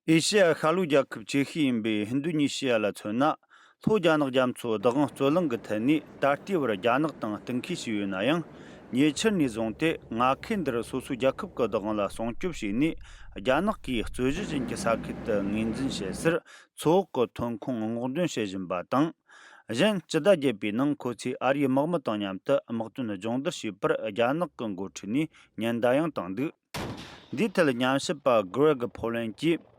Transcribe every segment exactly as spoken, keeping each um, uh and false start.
ཨེ་ཤེ་ཡ་ཤར་ལྷོའི་རྒྱལ་ཁབ་ཆེ་ཤོས་ཡིན་པའི་ཧིན་རྡུ་ཉི་ཤི་ཡ་ལ་མཚོན་ན། ལྷོ་རྒྱ་ནག་རྒྱ་མཚོའི་བདག་དབང་རྩོད་གླེང་གི་ཐད་ནས་ད་ལྟའི་བར་རྒྱ་ནག་དང་གཏན་འཁེལ་བྱས་ཡོད་ན་ཡང་། ཉེ་ཆར་ནས་བཟུང་སྟེ་མངའ་ཁུལ་འདིར་སོ་སོའི་རྒྱལ་ཁབ་ཀྱི་བདག་དབང་ལ་སྲུང་སྐྱོབ་བྱས་ནས། རྒྱ་ནག་གིས་རྩོད་གཞི་ཅན་གྱི་ས་ཁུལ་དུ་ངོས་འཛིན་བྱེད་སར་མཚོ་འོག་གི་ཐོན་ཁུངས་སྔོག་འདོན་བྱེད་བཞིན་པ་དང་། གཞན་སྤྱི་ཟླ་བརྒྱད་པའི་ནང་ཁོ་ཚོས་ཨ་རིའི་དམག་མི་དང་མཉམ་དུ་དམག་དོན་སྦྱོང་བརྡར་བྱས་པར་རྒྱ་ནག་གི་འགོ་ཁྲིད་ནས་ཉེན་བརྡ་ཡང་བཏང་འདུག། འདིའི་ཐད་ཉམས་ཞིབ་པ་Greg Polin་གྱིས།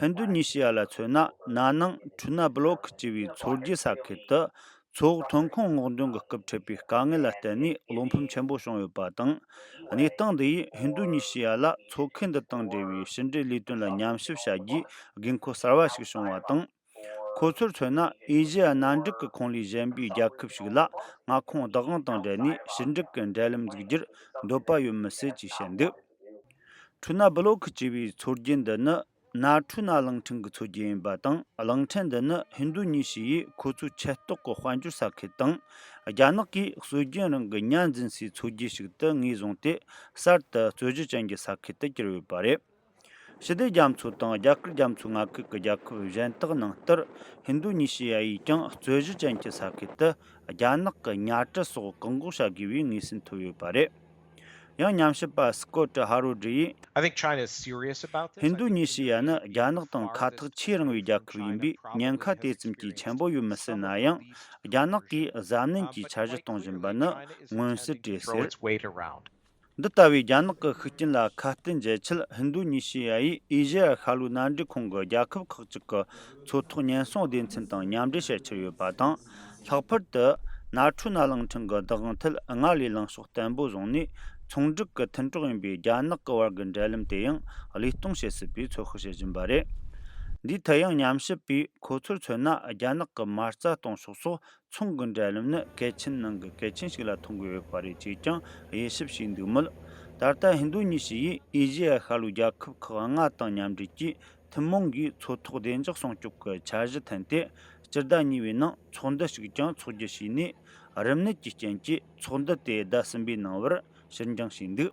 ཧིན་རྡུ་ཉི་ཤི་ཡ་ལ་མཚོན་ན། ན་ནིང་ཁྲུ་ན་བྷ་ལོ་ཁི་ཅེས་པའི་མཚོ་རྒྱུད་ས་ཁུལ་དུ་མཚོ་འོག་ཐོན་ཁུངས་སྔོག་འདོན་གྱི་སྐབས་འཕྲད་པའི་དཀའ་ངལ་ལ་བརྟེན་ནས་བློ་ཕམ་ཆེན་པོ་བྱུང་ཡོད་པ་དང་། གནས་སྟངས་འདི་ཡིས་ཧིན་རྡུ་ཉི་ཤི་ཡ་ལ་མཚོ་ཁུལ་འདི་དང་འབྲེལ་བའི་ཕྱི་འབྲེལ་ལས་དོན་ལ་ཉམས་ཞིབ་བྱ་རྒྱུའི་དགོས་མཁོ་གསར་བ་ཞིག་བྱུང་བ་དང་། ཁོ་ཚོར་མཚོན་ན། ཨེ་ཤེ་ཡ་མནའ་འབྲེལ་གྱི་ཁོངས་ལས་གཞན་པའི་རྒྱལ་ཁབ་ཞིག་ལ་མངའ་ཁོངས་བདག་དབང་དང་འབྲེལ་ནས་ཕྱི་འབྲེལ་གྱི་འབྲེལ་ལམ་འཛུགས་རྒྱུར་འདོད་པ་ཡོད་མི་སྲིད་ཅེས་བཤད་འདུག། ཁྲུ་ན་བྷ་ལོ་ཁི་ཅེས་པའི་མཚོ་རྒྱུད་འདི་ནི་ན་ཁྲུ་ན་གླིང་ཕྲན་གྱི་མཚོ་རྒྱུད་ཡིན་པ་དང་། གླིང་ཕྲན་འདི་ནི་ཧིན་རྡུ་ཉི་ཤི་ཡས་ཁོ་ཚོའི་ཆེ་མཐོག་གི་དཔལ་འབྱོར་ས་ཁུལ་དང་། རྒྱ་ནག་གིས་སྲོལ་རྒྱུན་རིང་གི་གཉའ་འཛིན་སའི་མཚོ་རྒྱུད་ཞིག་ཏུ་ངོས་བཟུང་སྟེ། གསར་དུ་རྩོད་གཞི་ཅན་གྱི་ས་ཁུལ་དུ་གྱུར་ཡོད་པ་རེད། ཞི་བདེ་རྒྱ་མཚོ་དང་རྒྱ་གར་རྒྱ་མཚོའི་མངའ་ཁུལ་གྱི་རྒྱལ་ཁབ་གཞན་དག་ནང་ལྟར། ཧིན་རྡུ་ཉི་ཤི་ཡ་ཡིས་ཀྱང་རྩོད་གཞི་ཅན་གྱི་ས་ཁུལ་དུ་རྒྱ་ནག་གི་གཉའ་གྲུ་སོགས་བཀག་འགོག་བྱ་དགོས་པའི་ངོས་ཟིན་ཐོབ་ཡོད་པ་རེད། ཡང་ཉམས་ཞིབ་པ་Scott Harrod་ཡིས། I think China is serious about this. ཧིན་རྡུ་ཉི་ཤི་ཡ་ནི་རྒྱ་ནག་དང་ཁ་ཐག་ཆེས་རིང་བའི་རྒྱལ་ཁབ་ཡིན་པས། ཉེན་ཁ་དེ་ཙམ་གྱིས་ཆེན་པོ་ཡོད་མི་སྲིད་ན་ཡང་། རྒྱ་ནག་གིས་གཟབ་ནན་གྱིས་འཆར་གཞི་གཏོང་བཞིན་པ་ནི་མངོན་གསལ་རེད་ཟེར། འདི་ལྟ་བུའི་རྒྱ་ནག་གི་ཤུགས་རྐྱེན་ལ་ཁ་གཏད་འཇལ་ཆེད། ཧིན་རྡུ་ཉི་ཤི་ཡ་ཡིས་ཨེ་ཤེ་ཡ་ཤར་ལྷོའི་མནའ་འབྲེལ་ཁོངས་ཀྱི་རྒྱལ་ཁབ་ཁག་ཅིག་གི་མཚོ་ཐོག་ཉེན་སྲུང་སྡེ་ཚན་དང་མཉམ་འབྲེལ་བྱེད་འཆར་ཡོད་པ་དང་། ལྷག་པར་དུ་ན་ཁྲུ་ན་གླིང་ཕྲན་གྱི་བདག་དབང་ཐད་སྔར་ལས་ལངས་ཕྱོགས་བརྟན་པོ་བཟུང་ནས། ཚོང་འབྲེལ་གྱི་མཐུན་གྲོགས་ཡིན་པའི་རྒྱ་ནག་གི་བར་གྱི་འབྲེལ་ལམ་དེ་ཡང་བློས་གཏོང་བྱེད་སྲིད་པའི་ཚོད་དཔག་བྱེད་བཞིན་པ་རེད། འདིའི་ཐད་ཡང་ཉམས་ཞིབ་པས། ཁོ་ཚོར་མཚོན་ན། རྒྱ་ནག་གི་མ་རྩ་གཏོང་ཕྱོགས་སོགས། ཚོང་གི་འབྲེལ་ལམ་ནི་གལ་ཆེན་ནང་གི་གལ་ཆེན་ཞིག་ལ་མཐོང་གི་ཡོད་པ་རེད་ཅེས་ཀྱང་དབྱེ་ཞིབ་བྱས་འདུག་མོད། ད་ལྟ་ཧིན་རྡུ་ཉི་ཤི་ཡས་ཨེ་ཤེ་ཡ་ཤར་ལྷོའི་རྒྱལ་ཁབ་ཁག་ལྔ་དང་མཉམ་འབྲེལ་གྱིས། ཐུན་མོང་གིས་མཚོ་ཐོག་བདེ་འཇགས་སྲུང་སྐྱོབ་ཀྱི་འཆར་གཞི་བཏིང་སྟེ། སྤྱི་ཟླ་གཉིས་པའི་ནང་ཚོགས་འདུ་ཞིག་ཀྱང་འཚོགས་རྒྱུ་བྱས་ནས། རིམས་ནད་ཀྱི་རྐྱེན་གྱིས་ཚོགས་འདུ་དེ་ཟླ་གསུམ་པའི་ནང་བར་ཕྱིར་འགྱངས་བྱས་འདུག།